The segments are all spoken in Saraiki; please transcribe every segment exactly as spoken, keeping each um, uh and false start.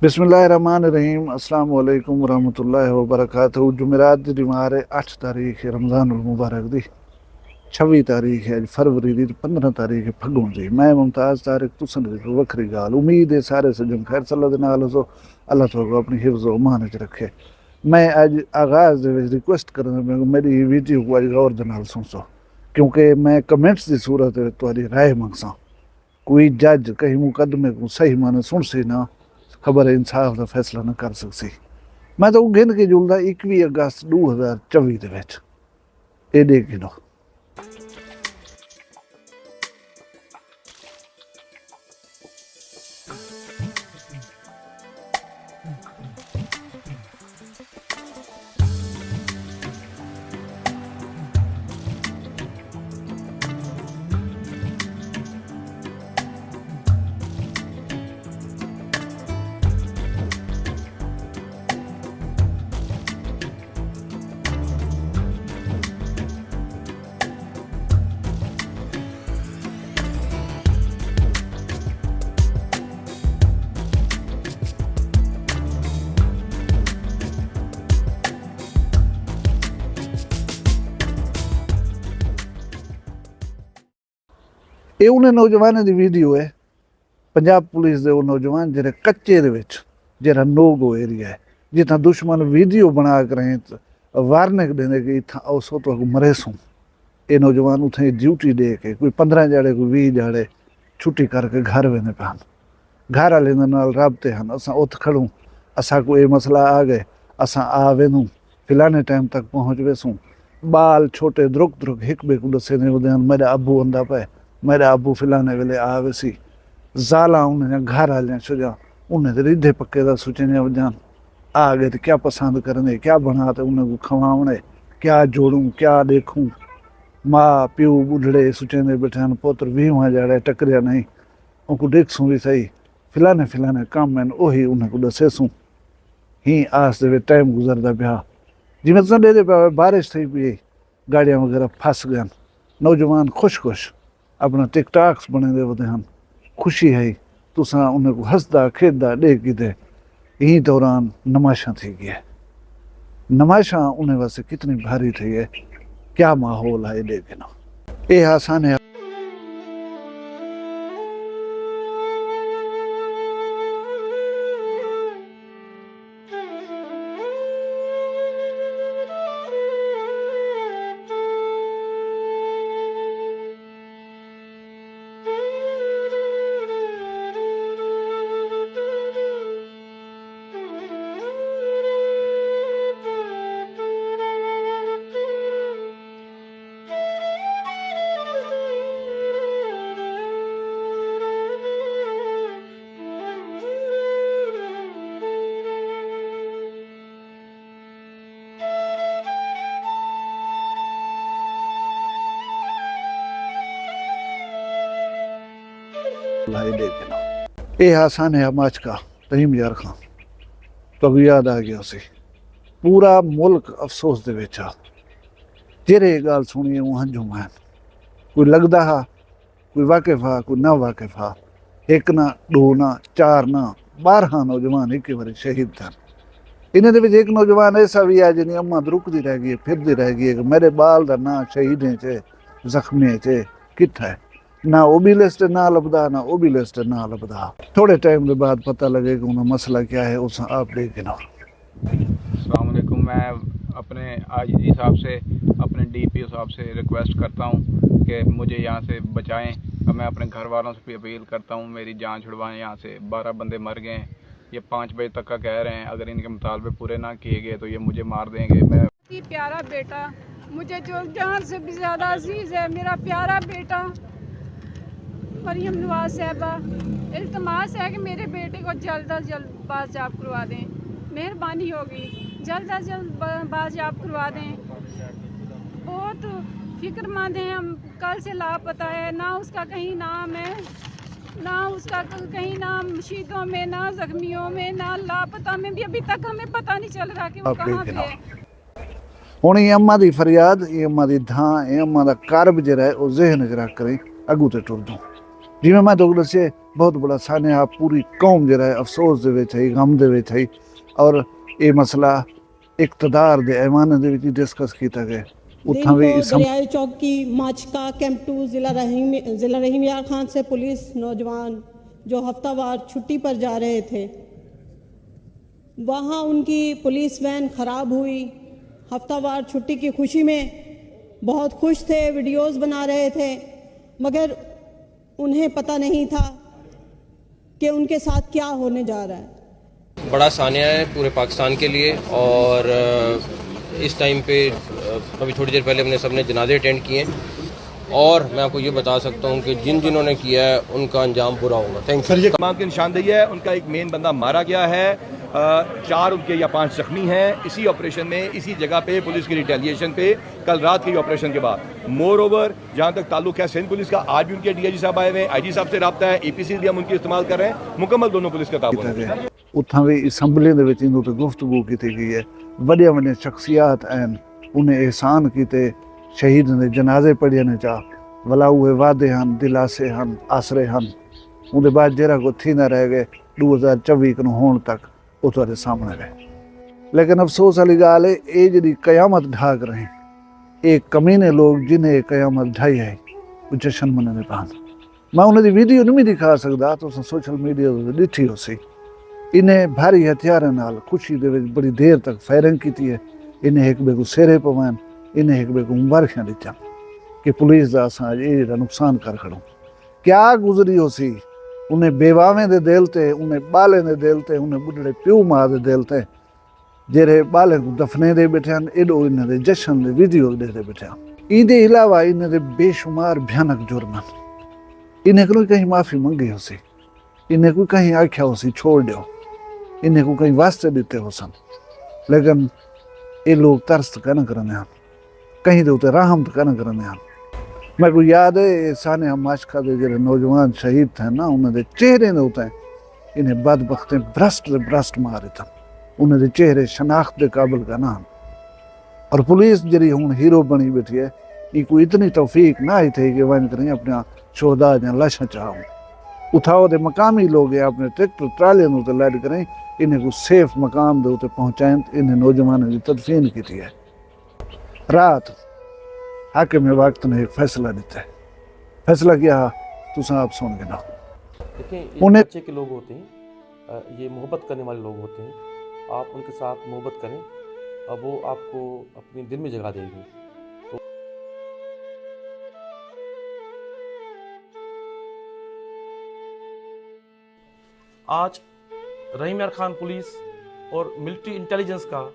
بسم اللہ الرحمن الرحیم۔ السلام علیکم ورحمۃ اللہ وبرکاتہ۔ جمعرات دی ݙیوار ہے، اٹھ تاریخ ہے رمضان المبارک دی، چھوی تاریخ ہے اڄ فروری دی، تے پندرہ تاریخ ہے پھڳوں دی۔ میں ممتاز طارق، تساں دی وکھری ڳالھ۔ امید ہے سارے سڄݨ خیر صلاح دے نال ہوسو، اللہ تہاکوں اپݨی حفظ و امان وچ رکھے۔ میں اڄ آغاز دے وچ ریکویسٹ کرݨا چاہنداں کہ میݙی ویڈیو کوں اڄ غور دے نال سݨسو، کیونکہ میں کمنٹس دی صورت وچ تہاݙی رائے منگساں۔ کوئی جج کہیں مقدمے کوں صحیح معنی سݨسی نہ، خبر ہے انصاف دا فیصلہ نہ کر سڳسی۔ میں تاں او گھن کے جلدا اکوی اگست ݙو ہزار چوی دے وچ۔ اے ݙیکھ گھنو۔ اے انہیں نوجوانیں دی ویڈیو ہے، پنجاب پولیس دے او نوجوان جیڑھے کچے دے وچ، جیڑھا نو گو ایریا ہے، جتھاں دشمن ویڈیو بݨا کے رہیں وارننگ ݙیندے کہ اتھاں اوسو تہاکوں مریسوں۔ اے نوجوان اتھاں اے ڈیوٹی ݙے کے کوئی پندرہ ڄاڑے، کوئی ویہہ ڄاڑے چھٹی کر کے گھر ویندے پئے ہن۔ گھر آلیں دے نال رابطے ہن، اساں اتھ کھڑوں، اساکوں اے مسئلہ آ ڳئے، اساں آ ویندوں، فلانے ٹائم تک پہنچ ویسوں۔ ٻال چھوٹے درک درک ہک ٻئے کوں ݙسیندے ودے ہن، میݙا ابو آندا پئے، میݙا ابو فلانے ویلے آ ویسی۔ ذالاں انہیں دیاں گھر آلیاں شجاں انہیں دے ریدھے پکے دا سوچیندیاں ودیاں ہن۔ آ ڳئے تے کیا پسند کریندے، کیا بݨا تے انہیں کوں کھواوݨے، کیا جوڑوں، کیا ݙیکھوں۔ ماء پیو ٻڈھڑے سوچیندے ٻیٹھے ہن، پتر ویہواں ڄاڑے ٹکریا نئیں، اونکوں ݙیکھسوں وی سہی، فلانے فلانے کم ہن، اوہی انہیں کوں ݙسیسوں۔ ہیں آس دے وچ ٹائم گزردا پیا۔ جیویں تساں ݙیہدے پئے ہو، بارش تھئی پئی ہے، گاڑیاں وغیرہ پھس ڳئن۔ نوجوان خوش خوش اپݨا ٹک ٹاکس بݨیندے ودے ہن۔ خوشی ہئی، تساں انہیں کوں ہسدا کھیݙدا ݙیکھ گھدے۔ ایں دوران نمائشاں تھی ڳئی ہے۔ نمائشاں انہیں واسطے کتنی بھاری تھئی ہے، کیا ماحول ہے، ݙیکھ گھنو۔ اے ہا سانحہ۔ اے ہا سانحہ ماچکا، تہیم یار خان، تہاکوں یاد آ ڳیا ہوسی۔ پورا ملک افسوس دے وچ ہا۔ جیڑھے اے ڳالھ سݨی ہے، اوں ہنجوں وہن۔ کوئی لڳدا ہا، کوئی واقف ہا، کوئی نا واقف ہا۔ ہک نہ، ݙو نہ، چار نہ، ٻارہاں نوجوان ہکے واری شہید تھن۔ انہیں دے وچ ہک نوجوان ایسا وی ہے جیندی اماں درکدی رہ ڳئی ہے، پھردی رہ ڳئی ہے کہ میݙے ٻال دا ناں شہیدیں چ ہے، زخمیاں چ ہے، کتھا ہے؟ نہ او ٻی لسٹ نہ لبھدا، نہ او ٻی لسٹ نہ لبھدا۔ تھوڑے ٹائم دے بعد پتہ لڳے کہ انہاں مسئلہ کیا ہے، اساں آپ ݙیکھ گھنو۔ السلام علیکم۔ میں اپنے آئی جی صاحب سے، اپنے ڈی پی او صاحب سے ریکویسٹ کرتا ہوں کہ مجھے یہاں سے بچائیں، اور میں اپنے گھر والوں سے بھی اپیل کرتا ہوں، میری جان چھڑوائیں یہاں سے۔ بارہ بندے مر گئے ہیں، یہ پانچ بجے تک کا کہہ رہے ہیں، اگر ان کے مطالبے پورے نہ کیے گئے تو یہ مجھے مار دیں گے۔ میں بہت ہی پیارا بیٹا، مجھے جو جان سے بھی زیادہ عزیز ہے، میرا پیارا بیٹا مریم نواز صاحبہ، التماس ہے کہ میرے بیٹے کو جلد از جلد بازیاب کروا دیں، مہربانی ہوگی، جلد از جلد با-، بازیاب کروا دیں۔ بہت فکر مند ہیں ہم، کل سے لاپتہ ہے، نہ اس کا کہیں نام ہے، نہ اس کا ک-، کہیں نام شہیدوں میں، نہ زخمیوں میں، نہ لاپتہ میں بھی ابھی تک ہمیں پتہ نہیں چل رہا کہ وہ آپ کہاں پہ ہے۔ ہݨ ایں اماں دی فریاد، ایں اماں دی دھاں، ایں اماں دا کرب جیڑھا ہے، او ذہن وچ رکھ کریں اڳوں تے ٹردوں۔ جیویں میں تہاکوں ݙسے، بہت بڑا سانحہ، پوری قوم جیڑھا ہے افسوس دے وچ ہئی، غم دے وچ ہئی، اور اے مسئلہ اقتدار دے ایواناں دے وچ ڈسکس کیتا ڳئے۔ اتھاں وی اسم دریائے چوک کی ماچکا کیمپ ٹو ضلع رحیم ضلع رحیم یار خان سے پولیس نوجوان جو ہفتہ وار چھٹی پر جا رہے تھے، وہاں ان کی پولیس وین خراب ہوئی۔ ہفتہ وار چھٹی کی خوشی میں بہت خوش تھے، ویڈیوز بنا رہے تھے، مگر انہیں پتہ نہیں تھا کہ ان کے ساتھ کیا ہونے جا رہا ہے۔ بڑا سانحہ ہے پورے پاکستان کے لیے، اور اس ٹائم پہ ابھی تھوڑی دیر پہلے ہم نے سب نے جنازے اٹینڈ کیے ہیں، اور میں آپ کو یہ بتا سکتا ہوں کہ جن جنہوں نے کیا ہے ان کا انجام برا ہوگا۔ تھینک یو۔ سر، یہ کمال کی نشاندہی ہے، ان کا ایک مین بندہ مارا گیا ہے، چار ان کے یا پانچ زخمی ہیں اسی آپریشن میں، اسی جگہ پہ پولیس کی ریٹیلیشن پہ کل رات کے آپریشن کے بعد۔ مور اوور، جہاں تک تعلق ہے سندھ پولیس کا، آج بھی ان کے ڈی آئی جی صاحب آئے ہوئے ہیں، آئی جی صاحب سے رابطہ ہے، اے پی سی بھی ہم ان کی استعمال کر رہے ہیں، مکمل دونوں پولیس کا تعاون ہے۔ اتھاں وی اسمبلی دے وچ ایندے اتے گفتگو کیتی گئی ہے۔ وݙیاں وݙیاں شخصیات آئن، انہیں احسان کیتے، شہیداں دے جنازے پڑھیے نے چا، ولا اوہے وعدے ہن، دلاسے ہن، آسرے ہن۔ اوندے بعد جیرھا کجھ تھیندا رہ ڳئے، ݙو ہزار چووی کنوں ہݨ تک او تہاݙے سامݨے رہے۔ لیکن افسوس آلی ڳالھ اے، اے جیڑھی قیامت ڈھا کر رہیں، اے کمینے لوگ جنہیں اے قیامت ڈھائی ہے، او جشن منیندے پئن۔ میں انہاں دی ویڈیو نمی ݙکھا سڳدا، تساں سوشل میڈیا تے ݙٹھی ہوسی۔ انہیں بھاری ہتھیاریں نال خوشی دے وچ بڑی دیر تک فائرنگ کیتی ہے۔ انہیں ہک ٻئے کوں سیرے پوائن، انہیں ہک ٻئے کوں مبارخیاں ݙتیاں کہ پولیس دا اساں اڄ اے جیڑھا نقصان کر کھڑوں۔ کیا گزری ہوسی انہیں بیواویں دے دل تے، انہیں ٻالیں دے دل تے، انہیں ٻڈھڑے پیو ماء دے دل تے، جیڑھے ٻالیں کوں دفنیندے ٻیٹھے ہن، ایݙو انہیں دے جشن دے ویڈیوز ݙیہدے ٻیٹھے ہن۔ ایندے علاوہ انہیں دے بے شمار بھیانک جرم ہن۔ انہیں کنوں کہیں معافی منگی ہوسی، انہیں کوں کہیں آکھیا ہوسی چھوڑ ݙیو، انہیں کوں کہیں واسطے ݙتے ہوسن، لیکن اے لوگ ترس تاں کائناں کریندے ہن، کہیں دے اتے رحم تاں کائناں کریندے ہن۔ میکوں یاد ہے، اے سانحہ ماشکا دے جیڑھے نوجوان شہید تھئن نا، انہاں دے چہریں دے اتے انہیں بدبختیں برسٹ دے برسٹ مار ݙتن۔ انہیں دے چہرے شناخت دے قابل کائناں ہن۔ اور پولیس جیڑھی ہݨ ہیرو بݨی ٻیٹھی ہے، اینکوں اتنی توفیق نہ ہئی تھئی کہ ونڄ کریں اپݨیاں شہداء دیاں لاشاں چاون۔ اتھاؤ دے مقامی لوگیں اپݨے ٹریکٹر ٹرالیاں دے اتے لد کریں انہیں کوں سیف مقام دے اتے پہنچائن تے انہیں نوجوانیں دی تدفین کیتی ہے۔ رات حاکم وقت نے ہک فیصلہ ݙتا ہے۔ فیصلہ کیا ہا؟ تساں آپ سݨ گھنو۔ دیکھیں، یہ انہیں بچے کے لوگ ہوتے ہیں، یہ محبت کرنے والے لوگ ہوتے ہیں۔ آپ ان کے ساتھ محبت کریں اور وہ آپ کو اپنے دل میں جگہ دیں گے۔ تو آج رحیم یار خان پولیس اور ملٹری انٹیلیجنس کا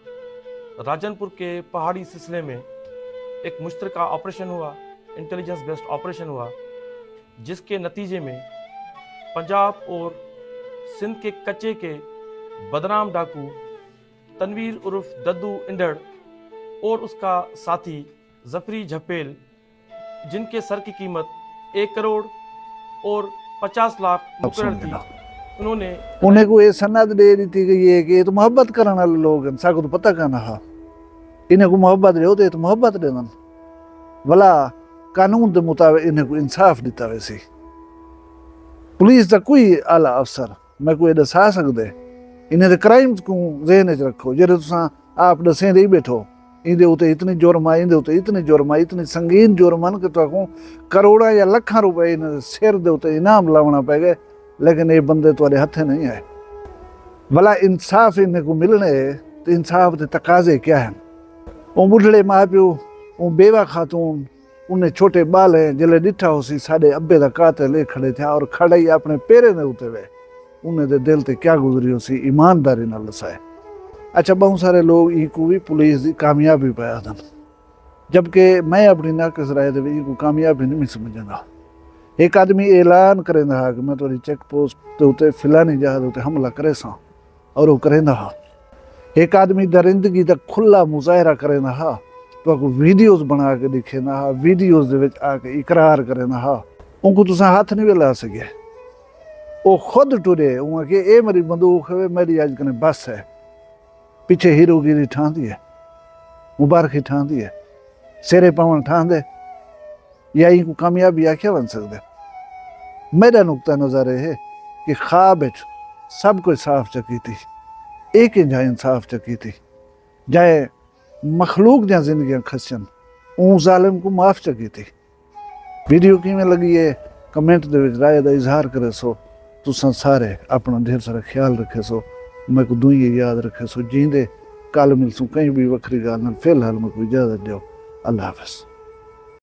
راجن پور کے پہاڑی سلسلے میں ایک مشترکہ آپریشن ہوا، انٹیلیجنس بیسڈ آپریشن ہوا، جس کے نتیجے میں پنجاب اور سندھ کے کچے کے بدنام ڈاکو تنویر عرف ددو انڈڑ اور اس کا ساتھی ظفری جھپیل، جن کے سر کی قیمت ایک کروڑ اور پچاس لاکھ مقرر تھی، انہوں نے انہیں کوں اے سند ݙے ݙتی ڳئی ہے کہ اے تاں محبت کرݨ والے لوگ ہن، ساکوں تاں پتہ کائناں ہا۔ انہیں کوں محبت ݙیو تے اے تاں محبت ݙیندن، ولا قانون دے مطابق انہیں کوں انصاف ݙتا ویسی۔ پولیس دا کوئی اعلی افسر میکوں اے ݙسا سڳدے؟ انہیں دے کرائمز کوں ذہن اچ رکھو، جیڑھے تساں آپ ݙسیندے ہی ٻیٹھو۔ ایندے اتے اتنی جرم آ، ایندے اتے اتنی جرم آ، اتنی سنگین جرم ہن کہ تہاکوں کروڑاں یا لکھاں روپے انہاں دے سر دے اتے انعام لاوݨا پئے ڳئے، لیکن اے بندے تہاݙے ہتھیں نہیں آئے۔ ولا انصاف انہیں کوں ملݨے ہے تے انصاف دے تقاضے کیا ہن؟ اوں ٻڈھڑے ماء پیو، اوں بیوہ خاتون، انہیں چھوٹے ٻالیں جلے ݙٹھا ہوسی ساݙے ابے دا قاتل اے کھڑے تھیا اور کھڑا ہی اپݨے پیریں دے اتے وے، انہیں دے دل تے کیا گزری ہوسی؟ ایمانداری نال ݙسائے۔ اچھا، ٻہوں سارے لوگ اینکوں وی پولیس دی کامیابی پئے آہدن، جبکہ میں اپݨی ناقص رائے دے وچ اینکوں کامیابی نمی سمجھیندا۔ ہک آدمی اعلان کریندا ہا کہ میں تہاݙی چیک پوسٹ دے اتے فلانی جاہ دے اتے حملہ کریساں، اور او کریندا ہا۔ ہک آدمی درندگی دا کھلا مظاہرہ کریندا ہا، تہاکوں ویڈیوز بݨا کے ݙکھیندا ہا، ویڈیوز دے وچ آ کے اقرار کریندا ہا۔ اونکوں تساں ہتھ نی ولا سڳے۔ او خود ٹرے، اوں آکھیے، اے میݙی بندوق ہے، میݙی اڄ کنے بس ہے۔ پچھے ہیروگیری ٹھاندی ہے، مبارخی ٹھاندی ہے، سیرے پاوݨ ٹھاندے۔ یا اینکوں کامیابی آکھیا ونڄ سڳدے؟ میݙا نقطہ نظر اے ہے کہ خواب اچ سب کجھ صاف چا کیتی، اے کنجھا انصاف چا کیتی؟ جئیں مخلوق دیاں زندگیاں کھسیاں، اوں ظالم کوں معاف چا کیتی؟ ویڈیو کیویں لڳی اے؟ کمنٹ دے وچ رائے دا اظہار کریسو۔ تساں سارے اپݨا ڈھیر سارا خیال رکھیسو۔ میکوں دعائیں یاد رکھیسو۔ جیندے، کل ملسوں کہیں ٻئی وکھری ڳالھ نال۔ فی الحال میکوں اجازت ݙیو۔ اللہ حافظ۔